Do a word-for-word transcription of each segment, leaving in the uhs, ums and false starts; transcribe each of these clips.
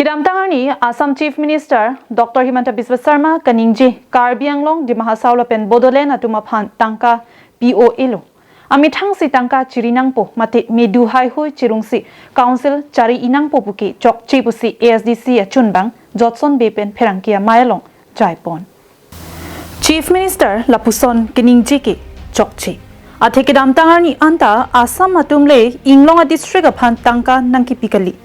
Kedamtang arni Assam Chief Minister Doctor Himanta Biswa Sarma kaningje Karbi Anglong, Dima Hasao lapen Bodoland atum aphan tangka P O A lo. Amethang si tangka chiri nangpo mate medu haihui chirungsi council chari-i nangpo puke chokche pusi A S D C achunbang Jotson Bey pen pherangke amei along jaipon. Chief Minister lapuson keningje ke chokche. Athe kedamtang arni anta Assam atum le inglong a district aphan tangka nangkipi kali.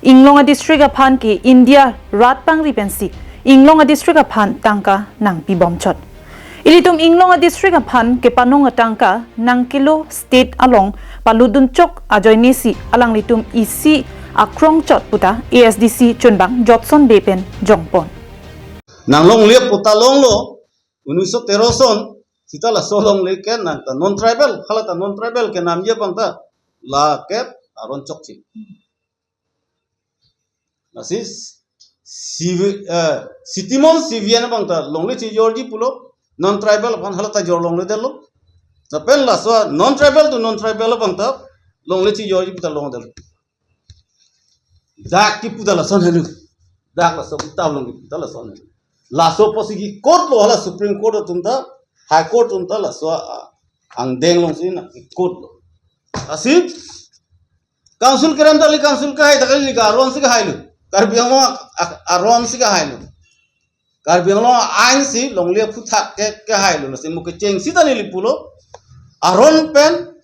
Inglong a district aphan ke India rat pangri pensi inglong a district aphan tangka nangpibomchot. Ilitum inglong a district aphan kepanong atangka nangkelo state along palutdunchok ajoinesi alanglitum isi akrongchot puta A S D C chunbang Jotson Bey pen jongpon. Nang longle puta longlo, unniso tero son, sita laso longle ke nang ta non tribal, hala ta non tribal ke namji abang ta, la ke aron chokche. Lasi civi-, eh, Sitimon Civilian abang ta longle chejorji pulo, non tribal aphan hala ta jor longledetlo. Lapen laso non tribal to non tribal abang ta longle chejorji puta longdetlo. Dak kipu ta lason helo. Dak laso kitab along kipu ta lason helo. Laso apotsi ki court lo, hala Supreme Court atum ta, High Court atum ta laso, ah, angdeng alongsi nangki court lo. Lasi council kerem ta le council kehai ta kali, aron si kehailo. Karbi Anglong a-, a-, aron si kehailo. Karbi Anglong ain si longle aphuthak ke kehailo. Lasi mo kecheng sita neli pulo. Aron pen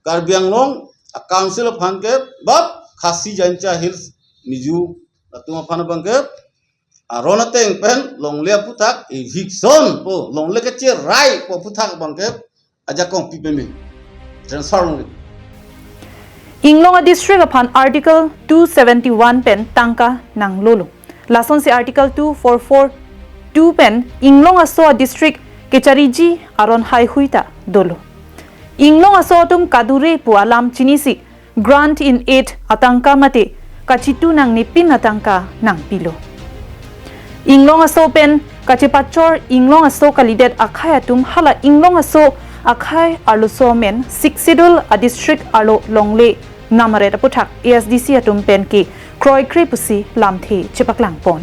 Karbi Anglong a council aphan ke bap Khasi Jaintia Hills Mizo atum aphan abang ke aron ateng pen longle aphuthak eviction po, longle kecherai po aphuthak abang ke ajakong pi peme, transfer longle. Inglong a district aphan Article two seventy-one pen tangka nanglolo. Lasonsi Article two four four two pen inglong aso a district kechariji aron haihui ta dolo. Inglong aso atum kadure pu alam chinisi grant in aid atangka mate kachitu nangnepin atangka nangpilo. Inglong aso pen kachepachor inglong aso kalidet akhei atum hala inglong aso akhei arloso amen Sixth Schedule a district arlo longle namaret aphuthak A S D C atum pen ke kroikre pusi lamthe chepaklangpon.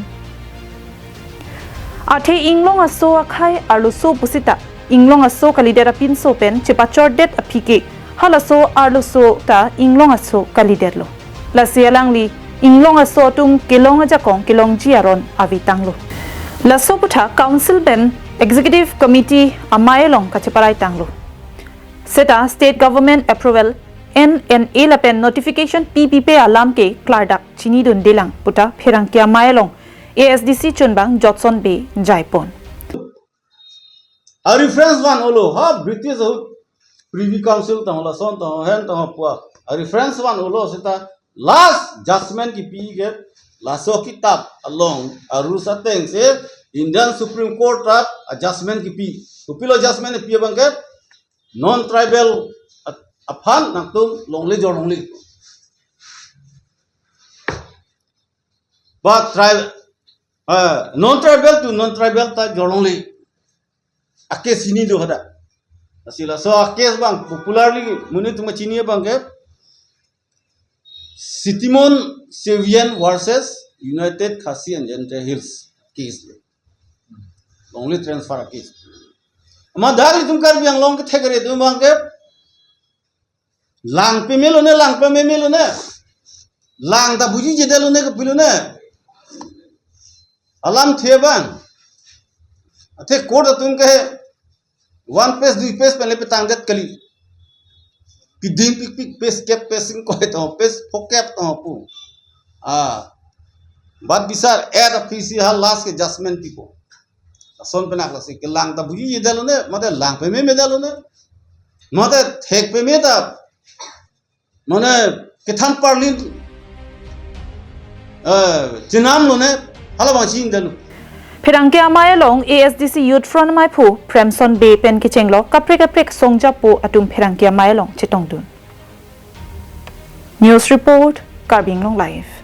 Athe inglong aso akhei arloso pusita inglong aso kalidet apinso pen chepachordet aphi ke halaso arloso ta inglong aso kalidetlo. Lasi alangli inglong aso atum kelong ajakong kelongji aron avetanglo. Laso aphuthak council pen executive committee amei along kacheparaitanglo. Seta state government approval N N A lapen notification P P P alam ke klardak chinidundelang puta pherangke amei along A S D C chunbang Jotson Bey jaipon. A reference van olo, ha British ahut Privy Council tang lason tang hen tang pua. A reference van olo seta last judgment kipi ke laso kitab along arus ateng si Indian Supreme Court rat a judgment kipi. Kopilo judgment kipi abang ke non tribal at-, aphan nangtum longle jor longle. Ba tribal, eh, non tribal to non tribal ta jor longle. A case hini do hadak. Lasi laso a case abang popularly monit atum chini abang ke Sitimon Civilian versus United Khasi and Jaintia Hills case. Longle transfer case. Amat dak ilitum Karbi Anglong kethekre atum abang ke lang pemelo ne, lang pememelo ne. Lang ta bujijede lo ne, kopilo ne. Alamthe abang. Athe court atum ke one page, dui page pen le petangdet kali. Keding pikpik page kep, page singkoi tong, page phokep tong pu. Ah. Bat bisar et aphi si ha last ke judgment pipo. Lason penak lasi ke lang ta bujijede lo ne, mate lang pememede lo ne. Mate thek peme ta mane kethan parlin, eh, chenam lo ne, hala abang chinidetlo. Pherangke amei along A S D C Youth Front ameiphu Premson Bey pen kechenglo kaprek kaprek songjapo atum pherangke amei along chetongdun. News report, Karbi Anglong Live.